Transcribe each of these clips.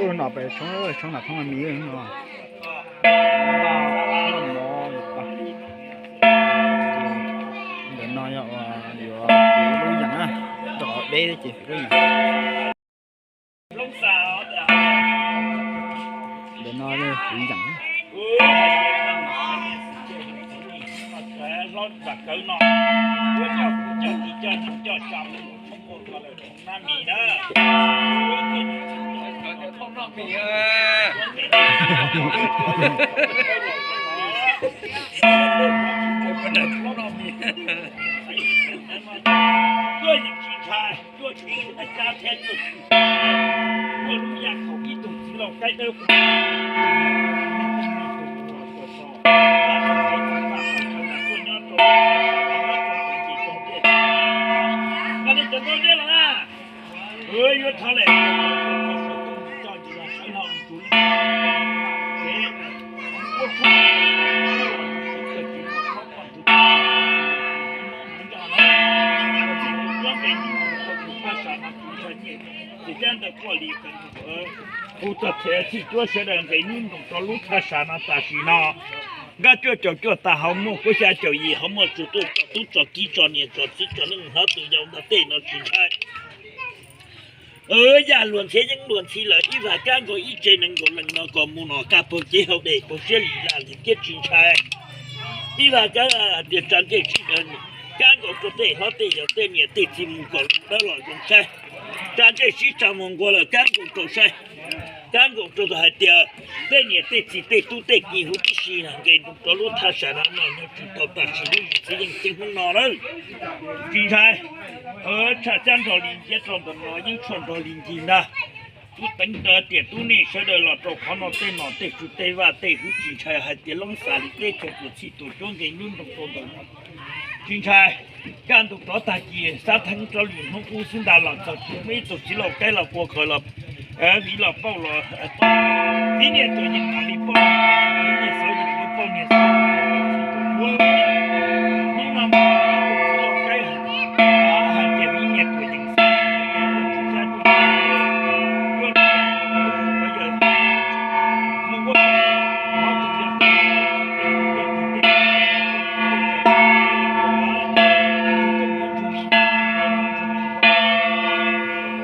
No pem tshoob, tshoob nam thooj mis no. Ntawm no yog yuav lub yeem na, rau deb ces lub yeem. Ntawm no lub yeem. Tuaj yeej tsis ntshai, tuaj tsis ntshai, tuaj lub yaj khaum ib tug txiv laus qaib dawb. Tuaj nyob rau nej cov tau liab los na, yuav thov lem sawv no tus ces cab ntawm kuaj li kuv txog txhia txhij cuab sawv daws nqis nub nroos rau lub thaj sam no tam sim no. Nkaj cuaj caum cuaj tag hauv muaj, kuv xya caum yim hauv muaj, tsuas tuaj tso tub tso kiv tso niam tso txiv tso neej hlob tus yau ntawd tej no tsis ntshai. Yaj luag ntxhi yeeb luag ntxhi lawm, ib vag kab nkaus ib tse nees nkaum leej no kom mus no kaj paug cev hauv dej paug siab li laj li thiab tsis ntshai. Ib vag kab tias tsa ntsej sib daws, kab nkaus rau tej hlob tej yau tej niam tej txiv mus kom dawb los zoo saib. Tsa ntsej sib tsa mus nquag lawm kab nkaus rau saib, kab nkaus rau hais tias tej niam tej txiv tej tub tej ki huv tib si nqis nroos rau lub thaj sam no no nyob tsis tau tam sim lub yim txiv yeej txij hnub no lawm. Tsis ntshai, tshaj cab nrog li nciab rau ntawm no yeej tshuaj nrog li ncig ntag. Tub teev tias tub nej sawv daws los rau qhov no tej nom tej tswv tej vaj tej hwv tsis ntshai hais tias loob xas li teb chaws tuam txhij tuam cuab nqis nub nroos rau ntawm no. Tsis ntshai, kaj ntug rov tag kis xab theeb rau lwm hnub ub xwb ntag los txog tsis muaj ib tug txiv laus qaib los kua qawg los viv los pauj los tau. Viv niag tuam yeem mam li pauj niag tuam yeem, viv niag xauv yeem pauj niag xauv. Hnub no mas ib tug txiv laus qaib hais tias viv niag tuam yeem xauv yeem tuaj tsis cab tuaj, yuav mus ua yawg mus ua tus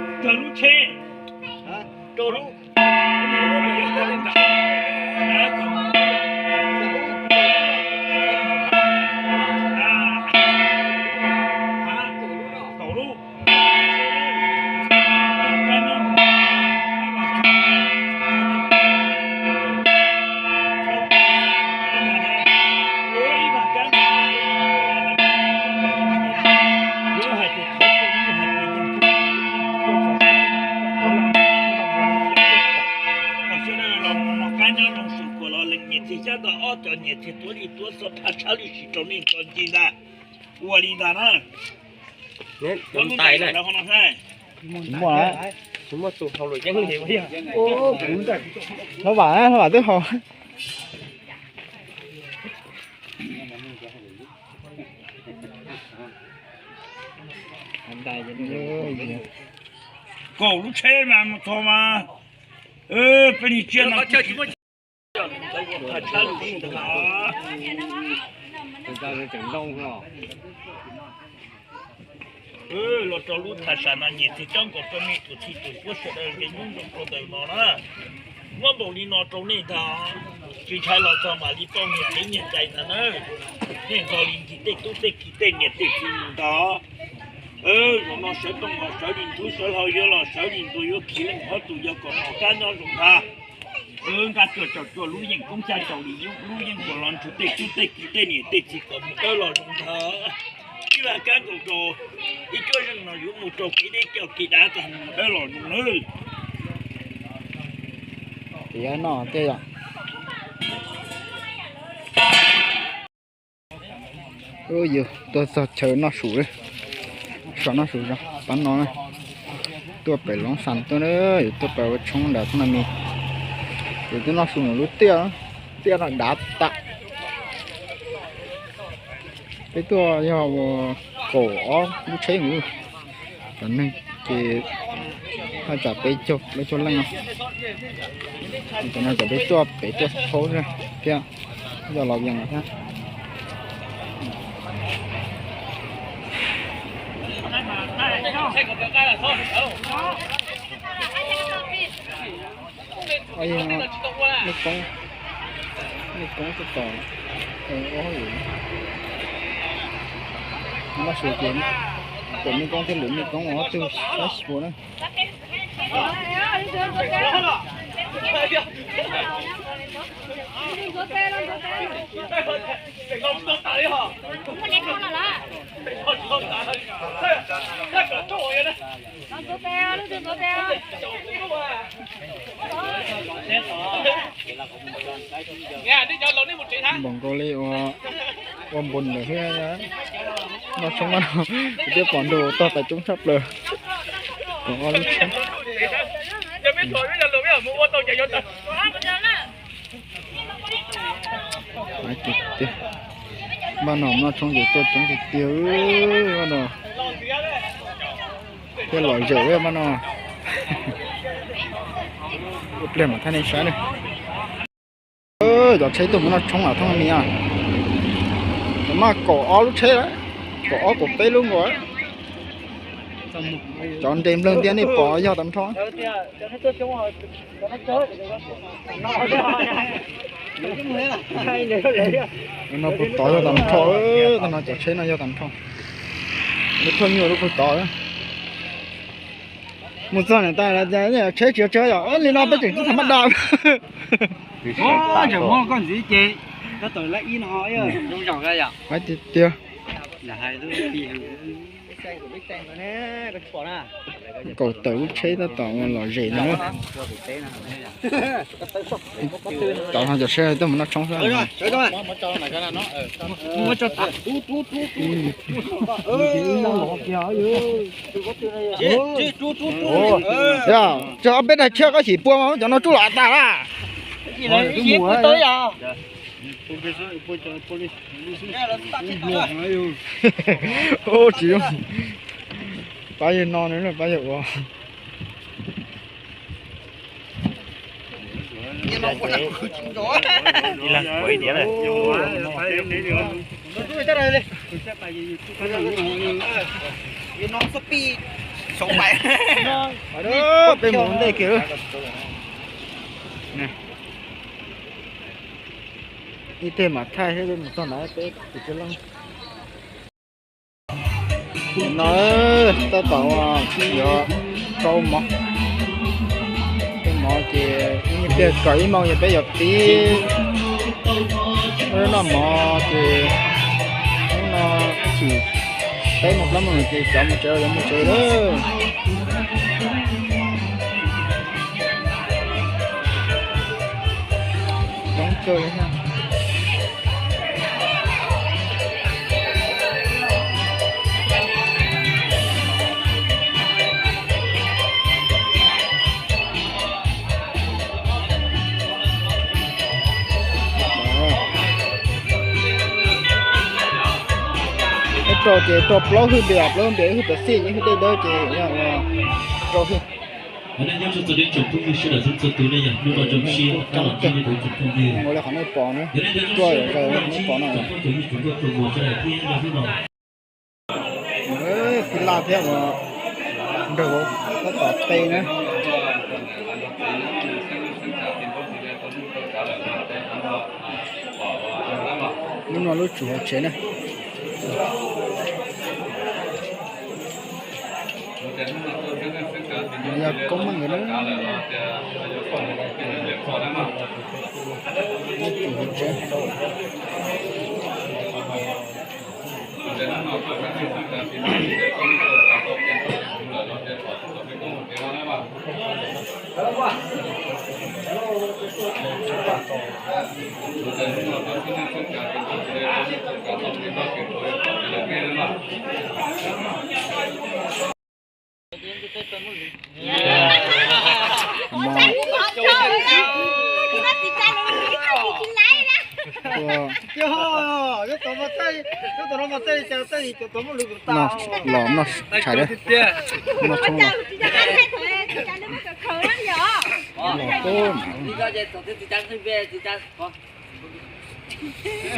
yawg kawg lub tsheb rau lub kaum lub. Sawv daws los mus mos qab nyob zoo sum kuam los lees nyias txiag xyab ntawm ob cov nyias txiag tuav li tuav xov phaj tshab lwm sim rau nej tso ncig ntag. Ua li ntag na. Tsis muaj, tsis muaj tus hauj lwm yeeb li. Hlob Vam, hlob Vam twb haus. Kaum lub tsheb mas mus txog mas peb lig tsiab no. Los rau lub thaj sam no nyias txiag cab nkaus rau nej tus txhij tus cuab sawv daws nqis nub nroos rau ntawm no na. Muab npaum li no rau nej ntag, tsis ntshai los txog mam li pauj nyias kev nyias cai ntag na. Nej nrog li ncig tej tub tej ki tej niam tej txiv mus ntag. Zaum no sawv tooj los sawv li ntxhub, sawv hlau yuav los sawv li ntuag, yuav khi leej ob tug yau kom noj qab nyob zoo ntag. Nkaj cuaj caum cuaj lub yeej koob xya caum li lub yeej kuam los nrug tej tub tej ki tej niam tej txiv kom mus dawb los zoo ntag. Ib vag kab nkaus rau ib cuab zeej no yuav mus rau kev deb coj kev dav tag mus dawb los zoo nawb. Tiav no tej yom. Yus tuaj txog chaw noj su, so noj su tsob no, tuaj pem Loob Xas tuaj, yus tuaj pem ua tshoob nram teb no mis, yus tuaj noj su ntawm lub tiaj, tiaj no dav tas. Peb tuaj yog ua kaum ob lub tsheb mus, cov neeg ces Tsam peb caug, peb caug leej no. Tam no tsam peb tuaj pem tuaj thaub thiab, yog los vias no thiab. Mej koob, mej koob txog tom, maj su ces pom mej koob thiab lwm mej koob ob tug sab xyuas na. Npaum nkaus li ua npun lawm thiab. Noj tshoob no, kuv twb pom nrug tog tais coob tshaj plaws. Koom ob lub tshoob. Npaj no noj tshoob ces tuaj coob tiag tiag, npaj no thiab lom zem npaj no. Ib pliag mam thaij nej saib na. Cov tsheb tuaj mus noj tshoob los thooj mi, maj kaum ob lub tsheb, kaum ob kaum peb lub nkaus. Cov nres nplawg ntiab nej pom yog tag nrho. No puag tod yog tag nrho, tag no cov tsheb no yog tag nrho. Lub thooj nyuj lub puag tod. Mus txog niam tais lawv tias tsheb tsis tsheb yom, li no peb tseem txog tham maj da. Tiag tiag. Kaum tawm lub tsheb tab tom lom zem no. Tod no cov tsheb tuaj mus noj tshoob xwb. Yog, tso ob peb daig tshiab koj xim pua mas cov no rub los tas lawm. Tsis, pab yawg no, pab yawg ua. Peb mus ntej kiag. Ib teg mam thaij thiab peb mus txog ntawd peb tus tsis leej. No tab tom yuav rau mov. Rau mov ces ib pliag kaum ib moos ces peb yuav pib noj mov ces hnub no xyoo peb moos plaub moos ces cov mus tsev yuav mus tsev lawm. Coob kawg li thiab. Rau ces rau plaub hwj npias, plaub hwj npias, ib hwj pam xij, ib hwj dej dawb ces rau hwj. Nyob zoo txog nej tsoom phooj ywg sawv daws txhua txhua tus ne, yog hnub no zoo siab tab los ntsib nej tsoom phooj ywg. Mus li qhov nej pom na, tuaj zaws nej pom no. Tsoom phooj ywg tsoom nkauj tsoom muam sawv daws thiab yog hnub no. Tij Laj thiab ua nrog tab tom teb na. Lub no lub tsum hauv tsev na. Yog koob meej nkawd na. Lub tsum hauv tsev. Los noj tshais, noj tshoob los. Los kub.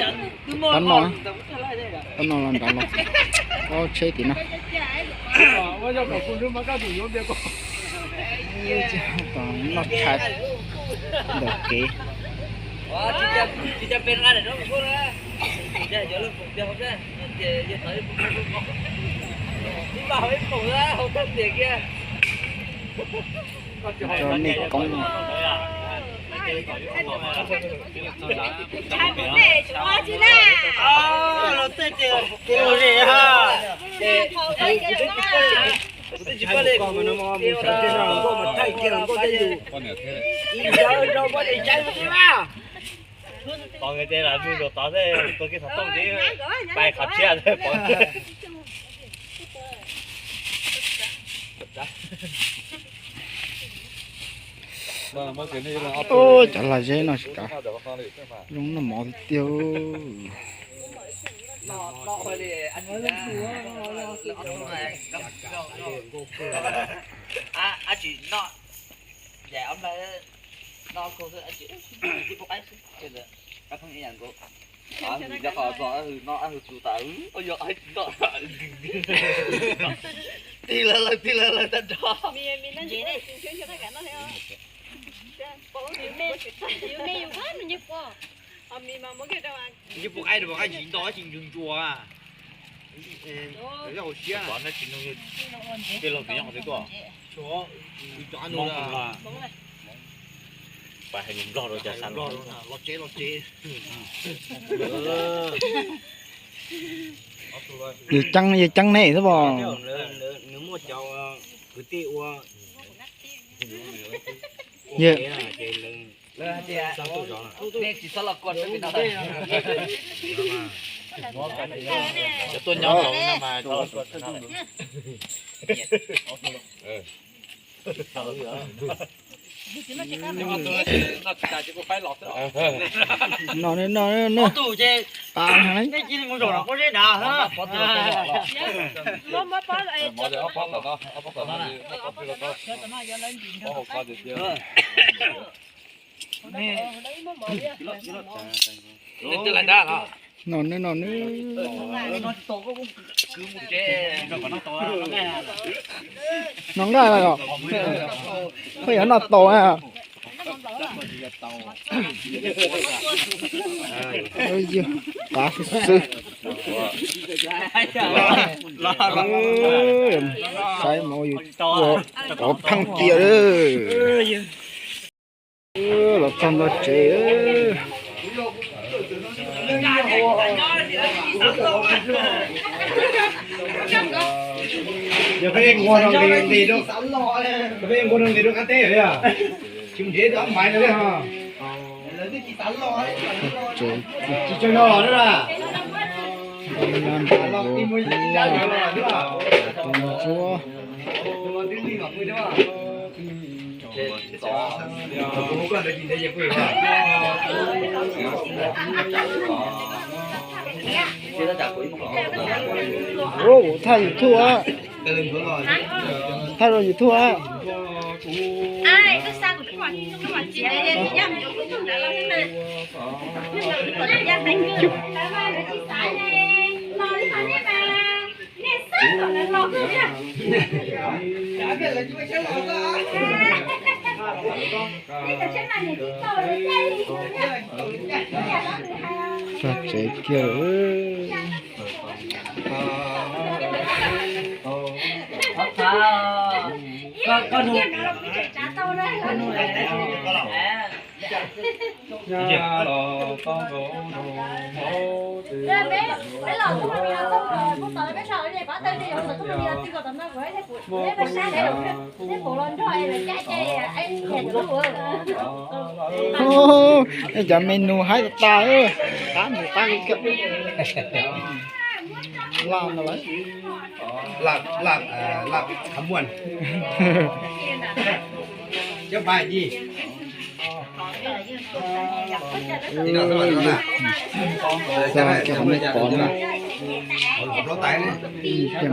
Tab no, tab no los nrad los, ob tsheb tim no. Noj tshais ntawm kev. Cov nej koob. Pom nws ces lam mus zaum tod xwb, tua kiag xov tooj ces pais qhov tshiab xwb pom. Ub, cov lag zeb no tsis kav, zoo noj mov tiag tiag. Tig lawv lawm, tig lawv lawm tag nrho. Yus pom qaib, pom qaib tsis nto tsis ntsuas ntsuas. Yog hauv siab. Pais hais lus Nplog rau cov xav los tsev los tsev. Yus ceeb, yus ceeb nej xwb pom. Nws muaj cov kwv tij ua Yog. Cov tuaj nyob no mas no no no. No ne, no ne. No nqaj los, koj yuav noj tau na. Qav xwb xwb. Saib mas yus ua kov pheej tiag lawm. Los txog ntua tsev. Yog peb nquag no nqis rau, peb nquag no nqis rau qab teb yog tsis nrhiav tau maiv no li ho. Tsis tsaug zog los na. Ntsuab. Ua, thaij YouTube á. Thaij rau YouTube á. Txog tsev kiag. Ej, cov menu haib tas tas, qab mus qab kiag. Laj no lawm. Laj, laj, laj qhov muag. Cov pais ci. Cov qhov muag pov na. Pem thab ne saib.